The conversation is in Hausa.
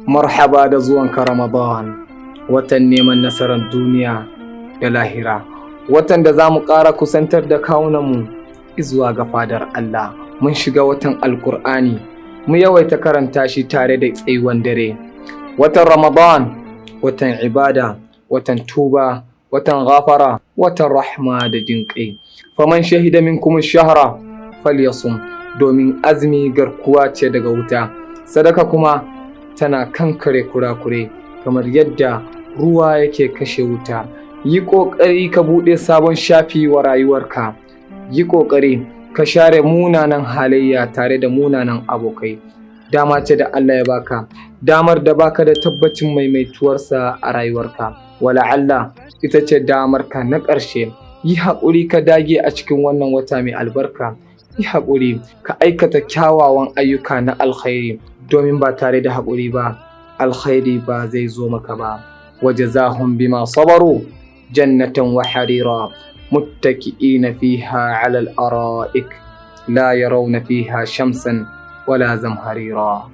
Marhaba da zuwanka Ramadan, watan neman nasarar duniya da lahira, watan da za mu ƙara kusantar da kawunanmu izuwa ga fadar Allah. Mun shiga watan Alkur'ani, mu yawaita karanta shi tare da tsayuwan dare. Watan Ramadan, watan ibada, watan tuba, watan ghafara, watan rahma da jinƙai. Faman shahida minkum shahra falyasum, domin azumi garkuwa ce daga wuta, sadaka kuma tana kankare kurakure kamar yadda ruwa yake kashe wuta. Yi ƙoƙari ka buɗe sabon shafi wa rayuwarka. Yi ƙoƙari ka share munanan halayya tare da munanan abokai. Dama ce da Allah ya baka, damar da baka da tabbacin maimaituwarsa a rayuwarka. Wala'alla ita ce damarka na ƙarshe. Yi haƙuri ka dage a cikin wannan wata mai albarka. Yi haƙuri ka aikata kyawawan ayyuka na alkhairi, domin ba tare da haƙuri ba alkhairi ba zai zo maka ba. Wajazahum bima sabaru jannatan wa harira muttaki'ina fiha 'ala al-ara'ik la yarawna fiha shamsan wala zamharira.